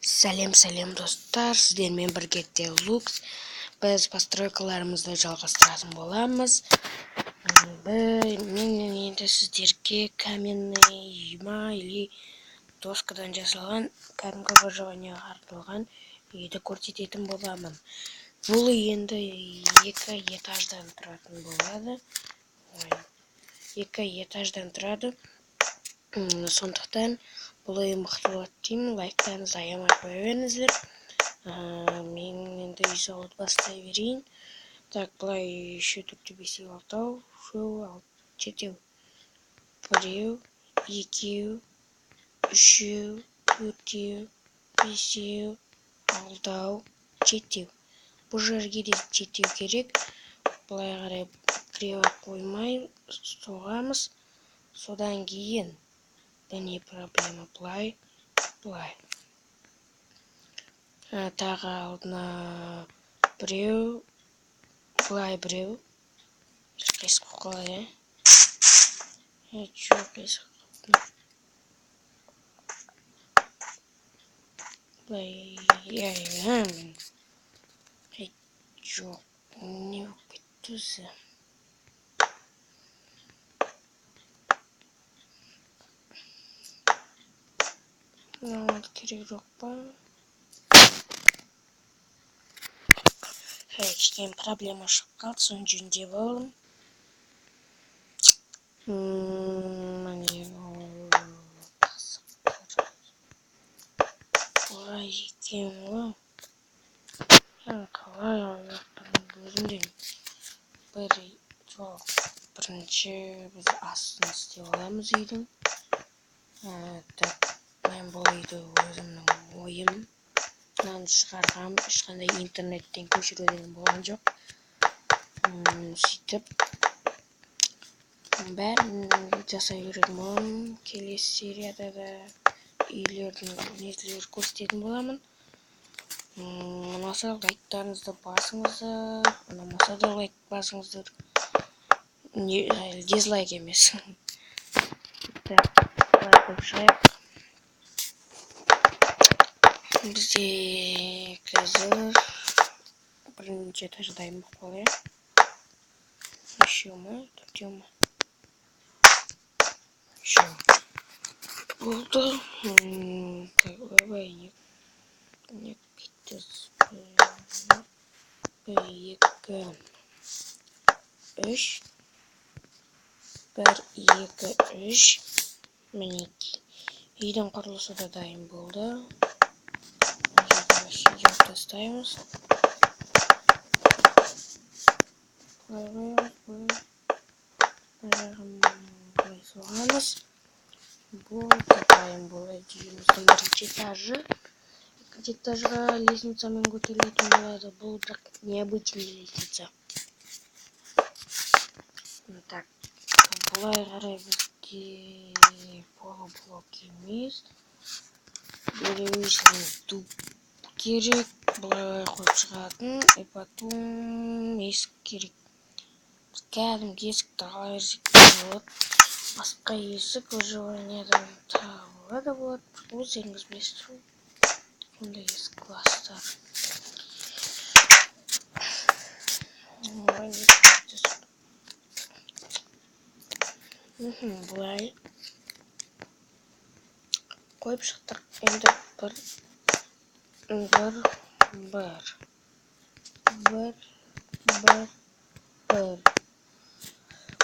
Сәлем, сәлем, достар! Сіздермен бірге Лукс. Біз постройкаларымызды жалғастыратын боламыз. Мен енді сіздерге каменный ма или доскадан жасалған, кәдімгі выживанияға арналған үйді көрсететін боламын. Бұл үй енді екі этаждан тұратын болады. Ой, екі этаждан тұрады. Сондықтан бұл үй мықты болады деймін. Лайктарыңызды аямай қоя беріңіздер. Мен енді үй салуды бастай берейін. Так, былай: үшеу, төртеу, бесеу, алтау, үшеу, жетеу. Біреу, екеу, үшеу, төртеу, бесеу, алтау, жетеу. Бұл жерге де жетеу керек. Былай қарай криво қоймай соғамыз. Содан кейін да не проблема, былай, былай. Тағы алдына біреу, былай біреу. Қисық қалай, иә? Жоқ, қисық. Былай, иә, иә. Жоқ, не болып кетті өзі? Мынау керек жоқ па? Кішкене проблема шығып қалды, соны жөндеп алдым. Міне, былай екен ғой. Қалай өзім де бір жоқ. Бірінші біз астын істеп аламыз үйдің. Так, мен бұл үйді өзімнің ойымнан шығарғам, ешқандай интернеттен көшіру деген болған жоқ. Сөйтіп бәрін жасай беретін боламын. Келесі серияда да үйлердің нелер көрсететін боламын. Ұнаса, лайктарыңызды басыңыздар, ұнамаса да лайк басыңыздар. Не, дизлайк емес. Так, былай қойып шығайық. Бізде қазір бірінші этаж дайын болып қалды, иә? Үшеу ма, төртеу ма? Үшеу болды. Так, ойбай, не кетті? Бір, екі, үш. Бір, екі, үш. Мінекей, үйдің құрылысы да дайын болды. Мына жерді вообще жауып тастаймыз. Былай қоямыз, былай. Мына жағын былай соғамыз. Болды, дайын болады үйіміздің бірінші этажы. Екінші этажға лестницамен көтерілетін болады. Бұл бірақ необычный лестница. Так, былай қарай бізге полублок емес, деревянный дуб керек, былай қойып шығатын. И потом есік керек. Біз кәдімгі есікті ала берсек те болады, басқа есік выживаниядан табуға да болады, өздеріңіз білесіздер ғой ондай есік класстар. Ой, не кетті? Былай қойып шықтық. Енді бір, бір, бір, бір, бір, бір.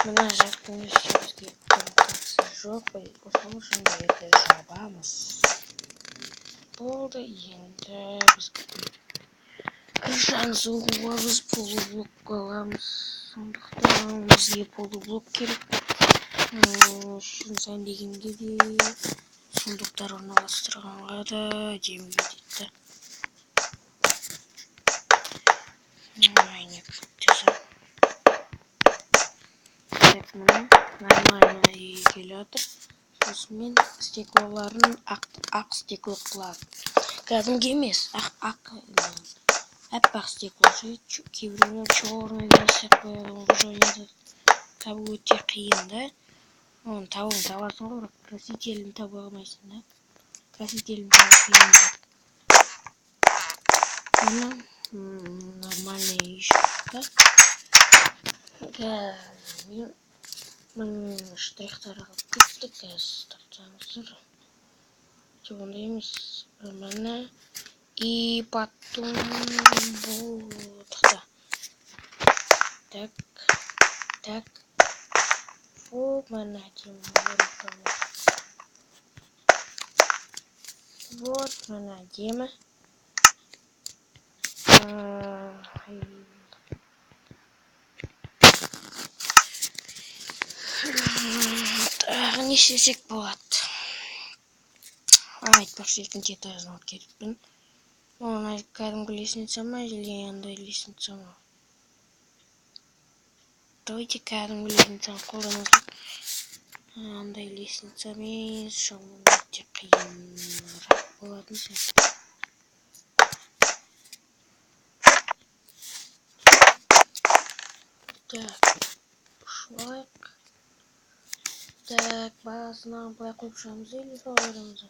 Мына жақтың бізге қатысы жоқ, сол үшін бұл жерді жабамыз. Болды, енді біз крышаны соғуға біз полублок аламыз. Сондықтан бізге полублок керек. Үшін сәндегенге де, сундуктар орналастырғанға да әдемі кетеді. Ай, не кетті? Так, міне, нормально үй келе жатыр. Сосын стеклоларын ақ, ақ стекло қылады. Кәдімгі емес, ақ, ақ, аппақ стекло ше. Кейбіреулер черный да істеп қояды, оны выживанияда табу өте қиын да. Оны табуын табасың ғой, бірақ красителін таба алмайсың да. Красителін табу қиын болады. Міне, нормальный үй шықты. Мен штрихтар қалып кетті, қазір тапсаңыздар. Жоқ, ондай емес. Міне. И потом бұл тоқта. Так, так. Вот, міне, әдемі көрініп қалды. Вот, міне, әдемі. Тағы не істесек болады? Айтпақшы, екінші этажын алып кетіппін. Оны кәдімгі лестница ма или андай лестница ма? Давайте кәдімгі лестницаны қолданайық. Андай лестницамен шығу өте қиынырақ болатын сияқты. Так, ұшып алайық. Так, басына былай қойып шығамыз или қалай барамыз?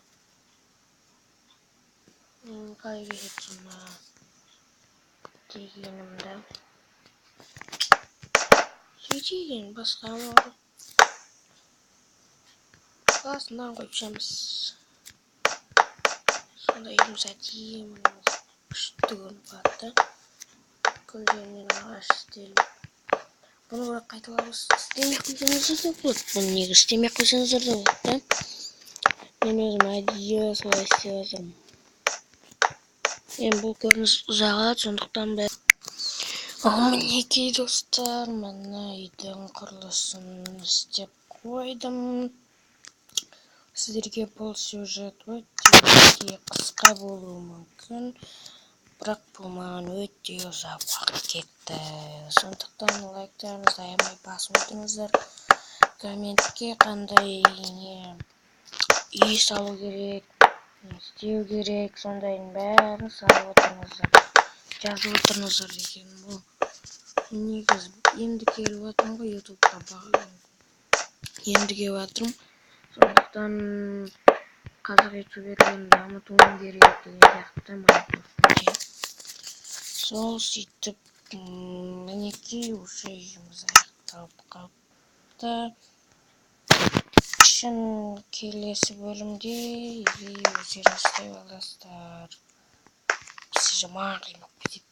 Қалай кетеді маған дегенімді. Сөйтейік енді, басқа амал жоқ. Басынан қойып шығамыз. Сонда үйіміз әдемі, күшті көрініп қалады да. Гүлдермен ағаш істеліп. Бұны бірақ қайталап істемей ақ қойсаңыздар да болады. Бұны негізі істемей ақ қойсаңыздар да болады да. Мен өзім әдейі солай істеп жатырмын. Енді бұл көрініс ұзақ алады, сондықтан Ал мінекей, достар, міне, үйдің құрылысын істеп қойдым. Сіздерге бұл сюжет өте қысқа болуы мүмкін, бірақ бұл маған өте ұзақ уақыт кетті. Сондықтан лайктарыңызды аямай басып отырыңыздар. Комментке қандай не үй салу керек, не істеу керек, сондайдың бәрін салып отырыңыздар, жазып отырыңыздар деген. Бұл негізі енді келіп жатырмын ғой ютубқа, енді келіп жатырмын. Сондықтан қазақ ютуберлерін дамытуым керек деген сияқты Майнкрафтта. Сол сөйтіп, мінекей, уже үйіміз аяқталып қалыпты. Ішін келесі бөлімде или өздеріңіз істеп аласыздар. Сіз жаман қиын болып кетеді.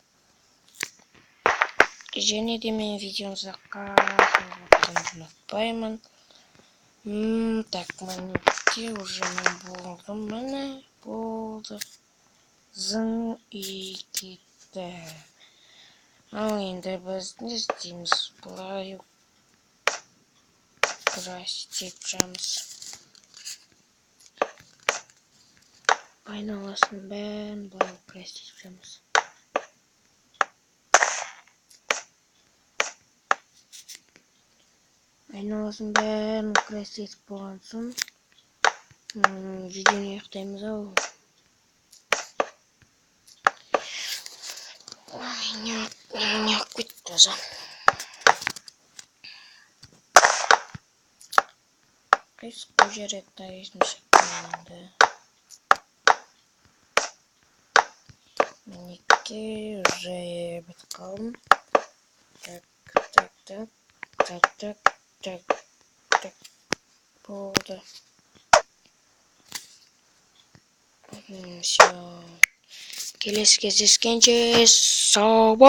Және де менің видеом ұзаққа созылғанын ұнатпаймын. Так, мінекей, уже мен болдым, міне болды. Зың үй кетті. Ал енді біз не істейміз? Былай красить етіп шығамыз. Айналасын бәрін былай красить етіп шығамыз. Айналасын бәрін красить етіп болған соң, видеоны аяқтаймыз ау. Ой, не болып кетті өзі. Қисық қойып жібереді есім шыққан енді. Мінекей, уже бітіп қалдым. Так, так, так, так, так, так, так, болды. Всё. Келесі кездескенше сау бол.